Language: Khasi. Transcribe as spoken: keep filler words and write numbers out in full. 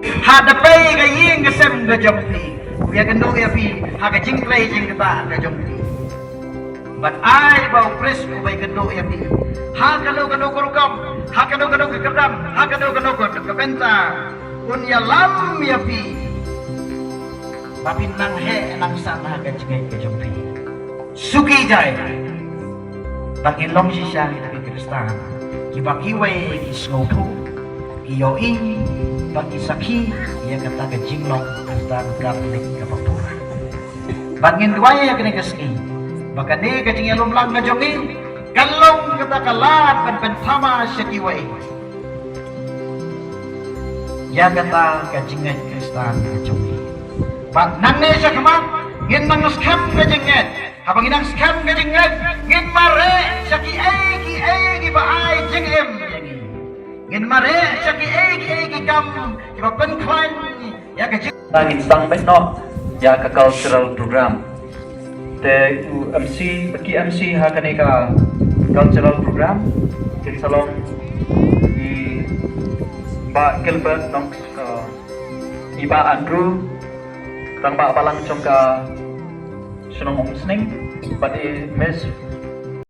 Ha da pei ka ïing ka sem ka jong phi, u ïa kynduh ïa phi ha ka jingtrei jingktah ka jong phi. Bad ai ba u Khrist u bai kynduh ïa phi ha kano kano ka rukom, ha kano kano ka kyrdan, ha kano kano ka bynta. Un ïalam ïa phi ba phin nang heh nang san ha ka jingngeit ka jong phi. Suki jai ba ngin long shisha ki Khristan kiba kiwei ki sngewthuh, ki ïohi bad ki sakhi ïa kata ka jinglong Khristan Katholik kaba pura. Bad ngin duwai ïa kane ka sngi ba kane ka jingïalumlang ka jong ngi kan long kata ka lad ban pynthama sha kiwei ïa kata ka jingngeit Khristan ka jong ngi. Bad nangne shakhmat ngin nang skhem ka jingngeit. Haba ngin nang skhem ka jingngeit, ngin mareh sha kiei kiei kiba ai jingim ïa ngi. Ngin mareh sha kiei kiei ki kam kiba pynkhlaiñ ïa ka jing. Ngin sdang beit noh ïa ka cultural program. Te u MC, ki MC ha kane ka cultural program kin sa long i Bah Gilbert Nongskor, i Bah Andrew, rangbah balang jong ka shnong Umsning, bad i Miss